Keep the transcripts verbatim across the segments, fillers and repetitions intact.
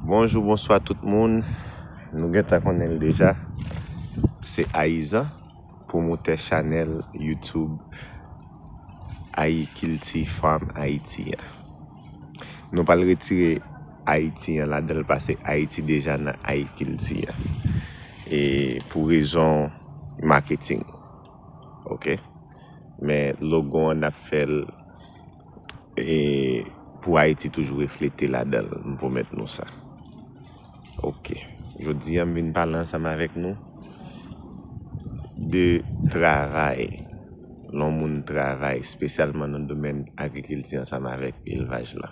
Bonjou, bonswa tout moun. Nou gentan konnen l deja. Se Ayizan, pwomotè chanèl YouTube Ayikilti Farm Haiti an. Nou pral retire Ayiti an ladan l, paske Ayiti deja nan Ayikilti an. E pou rezon maketing. Oke? Men logo an n ap fè l e pou Ayiti toujou reflete ladan l, m pwomèt nou sa. Oke. Jodi a, m vin pale ansanm avèk nou de travay. Lè yon moun travay, espesyalman nan domèn agrikilti ansanm avèk elvaj la.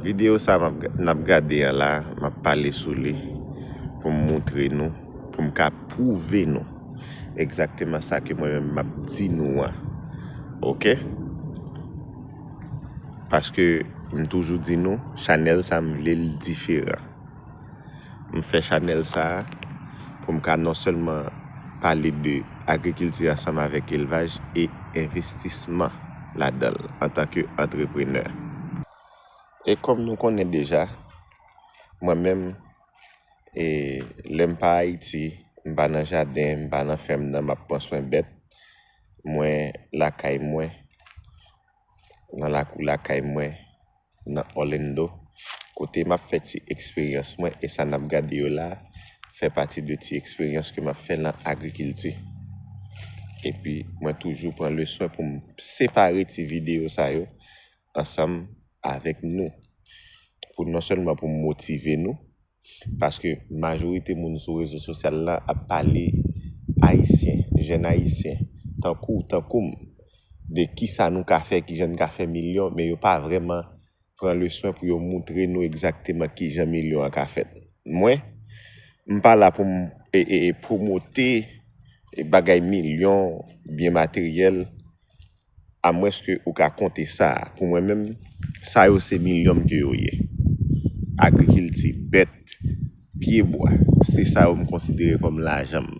Videyo sa m ap ga-, n ap gade an la, m ap pale sou li pou m moutre nou, pou m ka pwouve nou egzakteman sa ke mwen menm m ap di nou an. Oke? Paske m toujou di nou, chanèl sa m vle l diferan. M fè chanèl sa a pou m ka non sèlman pale de agrikilti ansanm avèk elvaj e envestisman ladan l antanke antreprenè. E kòm nou konnen deja, mwen menm, e, lè m pa Ayiti, m pa nan jaden, m pa nan fèm nan, m ap pran swen bèt. Mwen lakay mwen, nan lakou lakay mwen, nan Orlando, kote m ap fè ti eksperyans mwen, e sa n ap gade yo la fè pati de ti eksperyans ke m ap fè nan agrikilti. Epi, mwen toujou pran le swen pou m separe ti videyo sa yo ansanm avèk nou. Pou non sèlman pou m motive nou, paske majorite moun sou rezo sosyal la ap pale ayisyen, jèn ayisyen, tankou, tankou m, de kisa nou ka fè, kijan n ka fè milyon, men yo pa vrèman pran le swen pou yo moutre nou egzakteman kijan milyon an ka fèt. Mwen, m pa la pou m, e, e, e, pwomote, e, bagay milyon, byen materyèl, amwenske ou ka konte sa. Pou mwen menm, sa yo se milyon m ke yo ye. Agrikilti, bèt, pye bwa, se sa yo m konsidere kòm lajan m.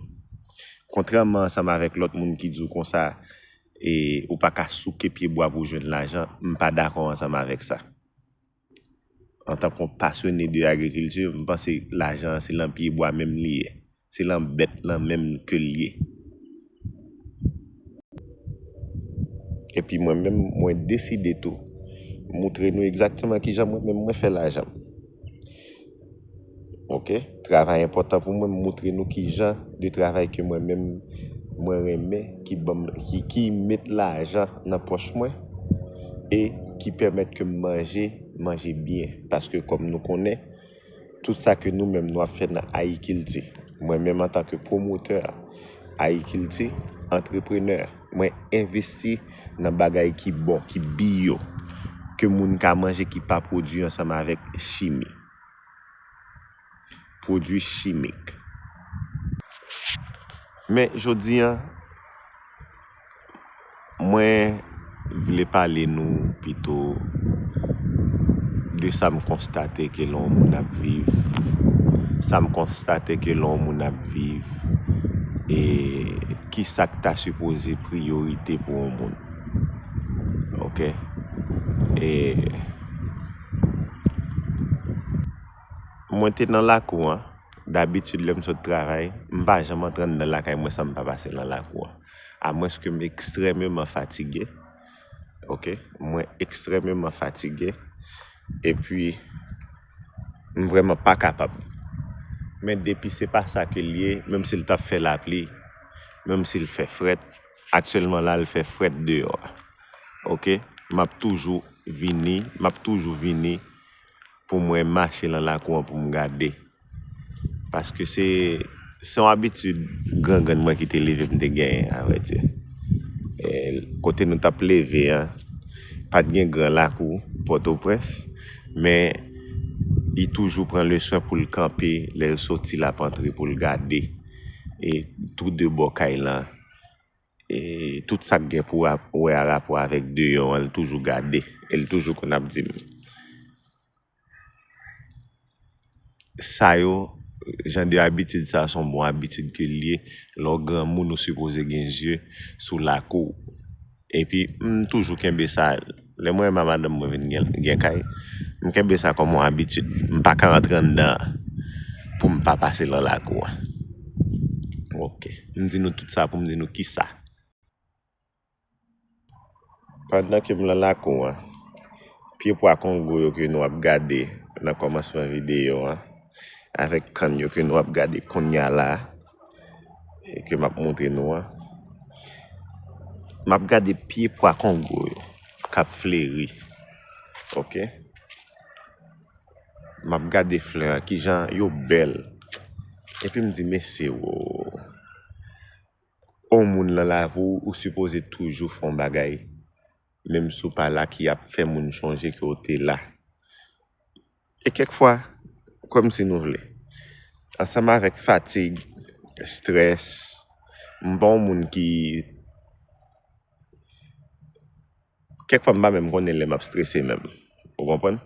Kontrèman ansanm avèk lòt moun ki di w konsa, e, ou pa ka souke pye bwa pou w jwenn lajan, m pa dakò ansanm avèk sa. Antanke yon pasyone de agrikilti, m panse lajan an se lan pye bwa menm li ye. Se lan bèt lan menm ke l ye. Epi mwen menm, mwen deside tou moutre nou egzakteman kijan mwen menm mwen fè lajan m. Oke? Travay enpòtan pou mwen, m moutre nou kijan de travay ke mwen menm mwen renmen, ki ban m, ki, ki met lajan nan pòch mwen e ki pèmèt ke m manje, manje byen. Paske kòm nou konnen, tout sa ke nou menm nou ap fè nan ayikilti, mwen menm antanke pwomotè ayikilti, antreprenè, mwen envesti nan bagay ki bon, ki biyo, ke moun ka manje, ki pa pwodui ansanm avèk chimi. Pwodui chimik. Men jodi a, mwen vle pale nou pito de sa m konstate ke lè yon moun ap viv, sa m konstate ke lè yon moun ap viv, e kisa k ta sipoze priyorite pou yon moun. Oke? E mwen te nan lakou an. Dabitid, lè m sot travay, m pa janm antre anndan lakay mwen san m pa pase nan lakou an. Amwenske m ekstrèmeman fatige. Oke? Mwen ekstrèmeman fatige. Epi, m vrèman pa kapab. Men depi se pa sa ke l ye, menm si l t ap fè lapli, menm si l fè frèt, aktyèlman la, l fè frèt deyò a. Oke? M ap toujou vini, m ap toujou vini pou mwen mache lan lakou an pou m gade. Paske se, se yon abitid grangrann mwen ki te leve m te genyen, avrèdi. E, kote nou t ap leve an, pa t gen gran lakou Pòtoprens, men li toujou pran le swen pou l kanpe, lè l soti, l ap antre pou l gade, e, tou de bò kay lan, e, tout sa k gen pou ap-, wè a rapò avèk deyò an, l toujou gade, e l toujou konn ap di m. Sa yo, jan de abitid sa, se yon bon abitid ke l ye. Lè w granmoun, ou sipoze gen zye sou lakou w. Epi, m toujou kenbe sa. Lè mwen menm a madanm mwen vin gen, gen kay, M kenbe sa kòm yon abitid. M pa ka antre anndan pou m pa pase lan lakou an. Ok. M di nou tout sa pou m di nou kisa. Pandan ke m lan lakou an, pye pwa kongo yo ke nou ap gade nan kòmansman videyo an, avèk kann yo ke nou ap gade kounye a la, e ke m ap montre nou an, m ap gade pye pwa kongo yo k ap fleri. Ok? M ap gade flè a, kijan yo bèl. Epi m di, mesye, wo. On moun lan lavi w, ou sipoze toujou fè yon bagay, menm si w pa la, ki ap fè moun chonje ke w te la. E kèk fwa, kwè m si nou vle, ansanm avèk fatig, estrès, m pa yon moun ki, kèk fwa m pa menm konnen lè m ap estrese menm. Ou konprann?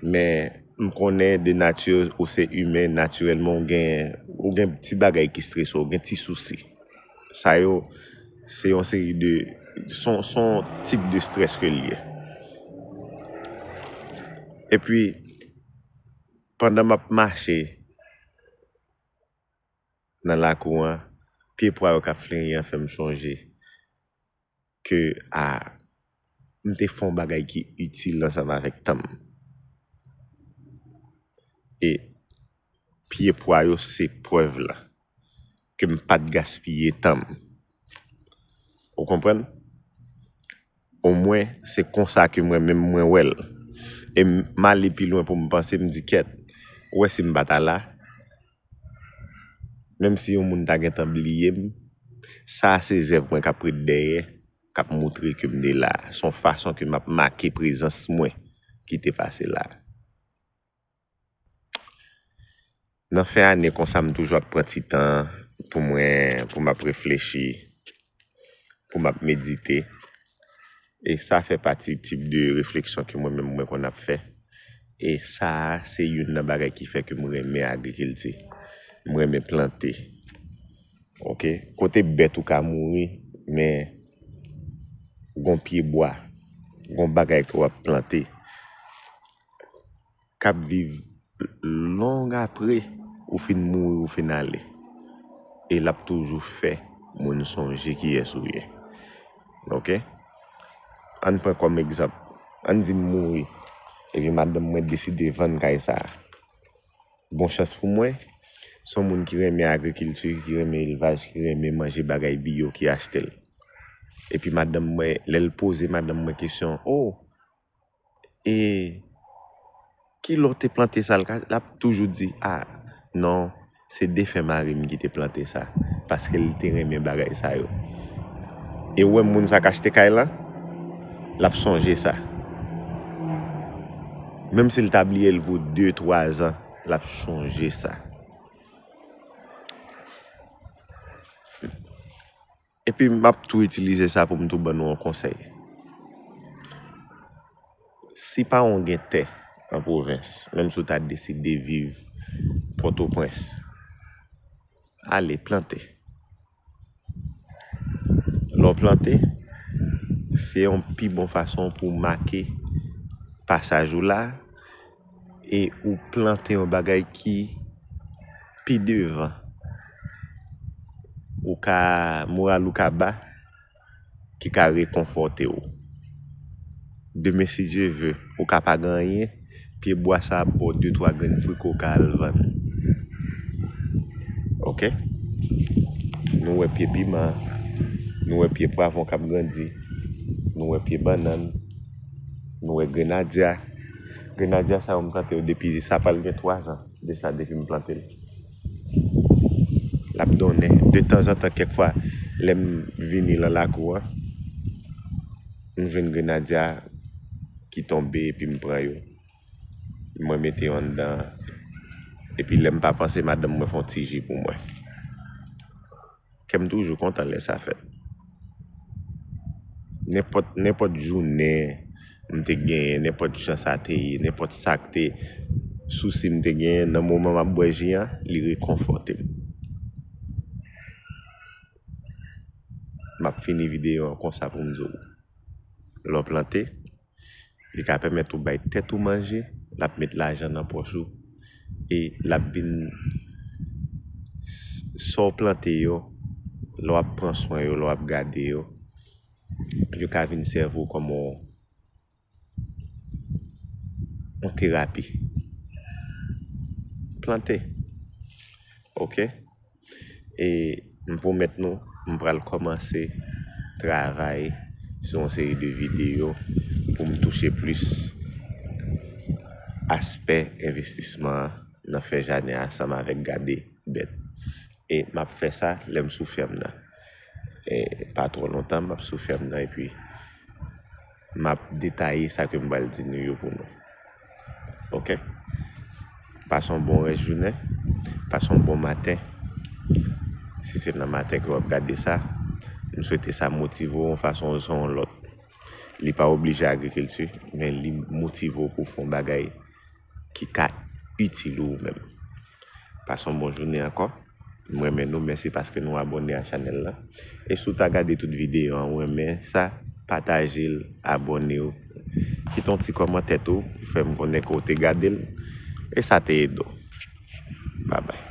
Men, m konnen de nati, ou se imen, natirèlman, ou gen, ou gen ti bagay ki estrese w, ou gen ti sousi. Sa yo, se yon seri de, se yon, se yon tip de estrès ke l ye. Epi, pandan m ap mache nan lakou an, pye pwa yo k ap fleri an fè m chonje ke, a, m te fè yon bagay ki itil ansanm avèk tan m. E pye pwa yo se prèv la ke m pa t gaspiye tan m. Ou konprann? Omwen, se konsa ke mwen menm mwen wè l. E m, m ale pi lwen pou m panse, m di, kèt, ou wè si m pa ta la, menm si yon moun ta gentan bliye m, sa a se zèv mwen k ap ret dèyè, k ap moutre ke m te la. Se yon fason ke m ap make prezans mwen ki te pase la. Nan fen ane konsa, m toujou ap pran ti tan pou mwen, pou m ap reflechi, pou m ap medite. E sa fè pati tip de refleksyon ke mwen menm mwen konn ap fè. E sa a, se youn nan bagay ki fè ke m renmen agrikilti. M renmen plante. Ok? Kote bèt ou ka mouri, men gon pye bwa, gon bagay ke w ap plante, k ap viv long apre ou fin mouri, ou fin ale. E l ap toujou fè moun sonje kiyès ou ye. Ok? Ann pran kòm egzanp. Ann di m mouri, epi madanm mwen deside vann kay sa a. Bon chans pou mwen, se yon moun ki renmen agrikilti, ki renmen elvaj, ki renmen manje bagay biyo, ki achte l. Epi madanm mwen, lè l poze madanm mwen kesyon, o, e ki lè w te plante sa? L ka, l ap toujou di, a, non, se defen mari m ki te plante sa, paske l te renmen bagay sa yo. E ou wè moun sa k achte kay lan, l ap sonje sa. Menm si l ta bliye l pou de, twa zan, l ap sonje sa. Epi m ap tou itilize sa pou m tou ban nou yon konsèy. Si paran w gen tè an pwovens, menm si w ta deside viv Pòtoprens, ale plante. Lè w plante, se yon pi bon fason pou w make pasaj ou la, e ou plante yon bagay ki pi devan. Ou ka, moral ou ka ba, ki ka rekonfòte w. Demen, si Dye ve, ou ka pa gen anyen, pye bwa sa ap ba w de, twa grenn fri ke w ka al vann. Ok? Nou wè pye piman, nou wè pye pwavwon k ap grandi, nou wè pye bannann, nou wè grenadya. Grenadya sa yo m plante yo depi, sa pral gen twa zan de sa depi m plante l. L ap donnen. De tanzantan, kèk fwa, lè m vini lan lakou an, m jwenn grenadya ki tonbe epi m pran yo. Mwen mete yo anndan. Epi lè m pa panse, madanm mwen fè yon ti ji pou mwen. Kè m toujou kontan lè sa fèt. Nenpòt, nenpòt jounen m te genyen, nenpòt jan sa te ye, nenpòt sa k te, sousi m te genyen, nan moman m ap bwè ji an, li rekonfòte m. M ap fini videyo an konsa pou m di w, lè w plante, Li ka pèmèt ou bay tèt ou manje, l ap met lajan nan pòch ou, e l ap vin, sa w plante yo, lè w ap pran swen yo, lè w ap gade yo, yo ka vin sèvi w kòm yon, yon terapi. Plante. Oke? E m pwomèt nou, m pral kòmanse travay sou yon seri de videyo pou m touche plis aspè envestisman an nan fen janen ansanm avèk gade bèt. E m ap fè sa lè m sou fèm nan. E pa twò lontan, m ap sou fèm nan epi m ap detaye sa ke m pral di nou yo pou nou. Oke? Pase yon bon rès jounen, pase yon bon maten. Si se nan maten ke w ap gade sa, m swete sa motive w yon fason oubyen yon lòt. Li pa oblije agrikilti, men li motive w pou w fè yon bagay ki ka itil ou menm. Pase yon bon jounen ankò. M renmen nou, mèsi paske nou abòne a chanèl la. E si w ta gade tout videyo an, ou renmen sa, pataje l, abòne w. Kite yon ti kòmantè tou, pou fè m konnen ke w te gade l. E sa te ede w. Babay.